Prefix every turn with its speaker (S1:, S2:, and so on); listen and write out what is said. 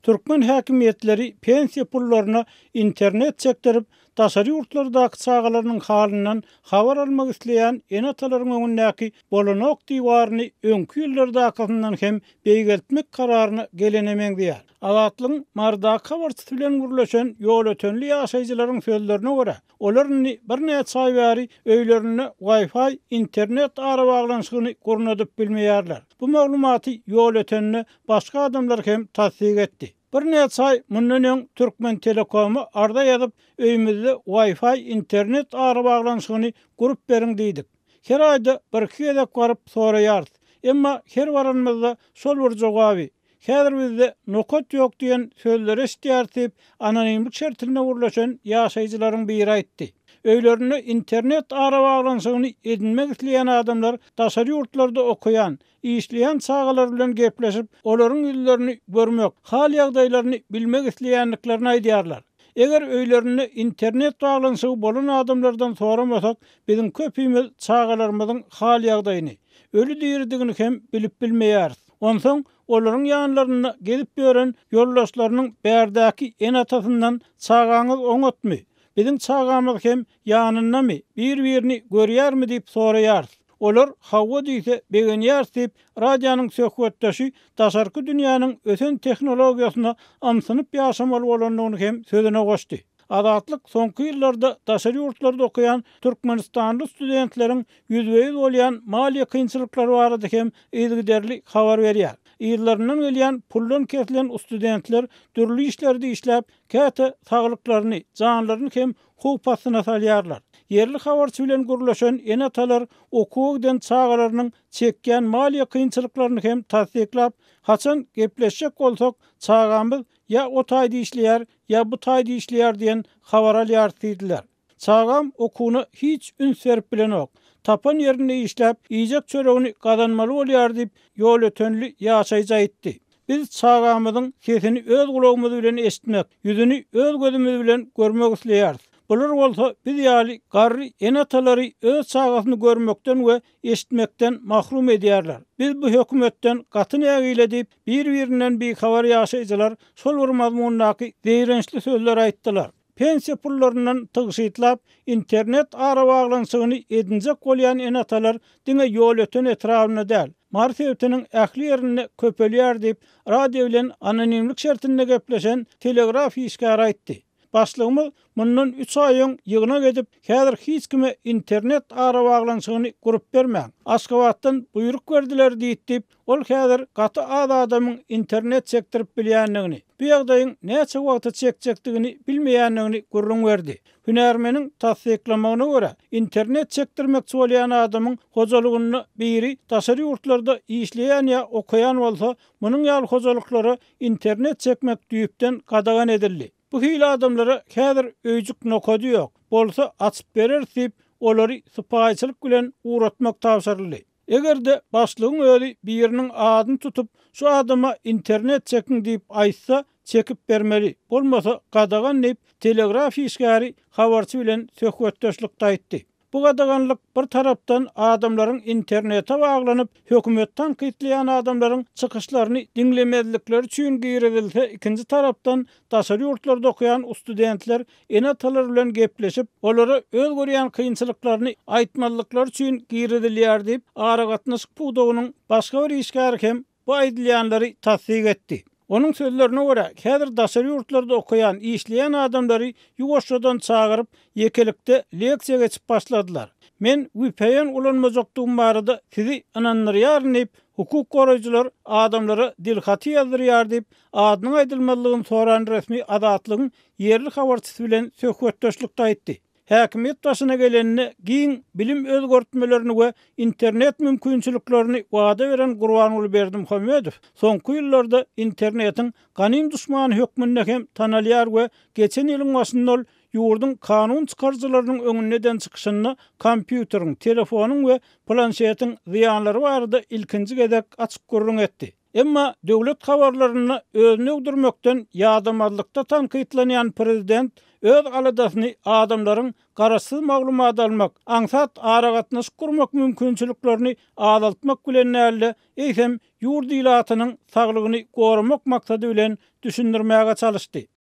S1: Türkmen häkimiýetleri pensiýa pullaryna internet çekdirip, daşary ýurtlardaky çagalarynyň halyndan habar almak isleýän ene-atalaryň öňündäki bolanok diwaryny öňki ýyllardakysyndan hem beýgeltmek kararyna gelene meňzeýär. Azatlygyň Marydaky habarçysy bilen gürleşen ýolötenli ýaşaýjylaryň sözlerine görä, olar indi birnäçe aý bäri öýlerinde Wi-Fi internet arabaglanyşygyny gurnadyp bilmeýärler. Bu maglumaty Ýolötende başga adamlar hem tassyk etdi. Birnäçe aý mundan öň Türkmentelekoma arza ýazyp, öýümizde Wi-Fi internet arabaglanyşygyny gurup beriň diýdik. Her aýda birki gezek baryp soraýarys. Emma her baranymyzda şol bir jogaby, Häzir bizde nokat ýok diýen sözleri eşidýäris diýip, anonimlik şertinde gürleşen ýaşaýjylaryň biri aýtdy. Öýlerinde internet arabaglanyşygyny edinmek isleýän adamlar daşary ýurtlarda okaýan, işleýän çagalary bilen gepleşip, olaryň ýüzlerini görmek, hal-ýagdaýlaryny bilmek isleýändiklerini aýdýarlar. Eger öýlerinde internet baglanyşygy bolan adamlardan soramasak, biziň köpimiz çagalarymyzyň hal-ýagdaýyny, öli-diridigini hem bilip bilmeýäris. Onsoň olaryň ýanlarynda gezip ýören ýoldaşlarynyň bärdäki ene-atasyndan çagaňyz oňatmy, biziň çagamyz hem ýanyndamy, bir-birini görýärmi diýip soraýarys. Olar hawa diýse begenýäris diýip, radionyň söhbetdeşi daşarky dünýäniň ösen tehnologiýasyna ymsynyp ýaşamaly bolandygyny hem sözüne goşdy. Azatlyk soňky ýyllarda daşary ýurtlarda okaýan türkmenistanly studentleriň ýüzbe-ýüz bolýan maliýe kynçylyklary barada hem yzygiderli habar berýär. Yzlaryndan gelýän puldan kesilen studentler dürli işlerde işläp, käte saglyklaryny, janlaryny hem howp astyna salýarlar. Ýerli habarçy bilen gürleşen ene-atalar okuwa giden çagalarynyň çekýän maliýe kynçylyklaryny hem tassyklap, haçan gepleşjek bolsak, çagamyz ýa o taýda işleýär, ýa bu taýda işleýär diýen habar alýarys diýdiler. Çagam okuwyna hiç üns berip bilenok. Tapan ýerinde işläp, iýjek çöregini gazanmaly bolýar diýip, ýolötenli ýaşaýjy aýtdy. Biz çagamyzyň sesini öz gulagymyz bilen eşitmek, ýüzüni öz gözümiz bilen görmek isleýäris. Bular bolsa biz ýaly garry ene-atalary öz çagasyny görmekden we eşitmekden mahrum edýärler. Biz bu hökümetden gaty nägile diýip, bir-birinden bihabar ýaşaýjylar şol bir mazmundaky zeýrençli sözleri aýtdylar. Pensiýa pullaryndan tygşytlap, internet arabaglanyşygyny edinjek bolýan ene-atalar diňe Ýolöten etrabynda däl, Mary sebitiniň ähli ýerinde köpelýär diýip, radio bilen anonimlik şertinde gepleşen telegraf işgäri aýtdy. Başlygymyz mundan üç aý öň ýygnak edip, häzir hiç kime internet arabaglanyşygyny gurup bermäň, Aşgabatdan buýruk berdiler diýdi diýip, Ol häzir gaty az adamyň internet çekdirip bilýändigini, bu ýagdaýyň näçe wagta çekjekdigini bilmeýändigini gürrüň berdi. Hünärmeniň tassyklamagyna görä, internet çekdirmekçi bolýan adamyň hojalygynda biri daşary ýurtlarda işleýän ýa okaýan bolsa, munuň ýaly hojalyklara internet çekmek düýpden gadagan edildi. Bu hili adamlara häzir öýjük nokady ýok, bolsa açyp bereris diýip, olary sypaýyçylyk bilen ugratmak tabşyryldy. Eger-de başlygyň özi biriniň adyny tutup, şu adama internet çekiň diýip aýtsa, çekip bermeli, bolmasa gadagan diýip, telegraf işgäri habarçy bilen söhbetdeşlikde aýtdy. Bu gadaganlyk bir tarapdan adamlaryň internete baglanyp, hökümeti tankytlaýan adamlaryň çykyşlaryny diňlemezlikleri üçin girizilse, ikinji tarapdan daşary ýurtlarda okaýan studentler ene-atalary bilen gepleşip, olara öz görýän kynçylyklaryny aýtmazlyklary üçin girizilýär diýip, aragatnaşyk pudagynyň başga bir işgäri hem bu aýdylýanlary tassyk etdi. Onuň sözlerine görä, häzir daşary ýurtlarda okaýan, işleýän adamlary ýuwaşjadan çagyryp, ýekelikde leksiýa geçip başladylar. Men vpn ulanmajakdygym barada sizi ynandyrýaryn diýip, hukuk goraýjylar adamlara dilhaty ýazdyrýar diýip, adynyň aýdylmazlygyny soran resmi Azatlygyň ýerli habarçysy bilen söhbetdeşlikde aýtdy. Häkimiýet başyna geleninde giň bilim özgertmelerini we internet mümkinçiliklerini wada beren Gurbanguly Berdimuhamedow soňky ýyllarda internetiň ganym duşmany hökmünde hem tanalýar we geçen ýylyň başynda ol ýurduň kanun çykaryjylarynyň öňünde eden çykyşynda kompýuteriň, telefonyň we planşetiň zyýanlary barada ilkinji gezek açyk gürrüň etdi. Emma döwlet habarlarynda özüni öwdürmekden ýadamazlykda tankytlanýan prezident öz aladasyny adamlaryň garaşsyz maglumat almak, aňsat aragatnaşyk gurmak mümkinçiliklerini azaltmak bilen däl-de, eýsem, ýurt ilatynyň saglygyny goramak maksady bilen düşündirmäge çalyşdy.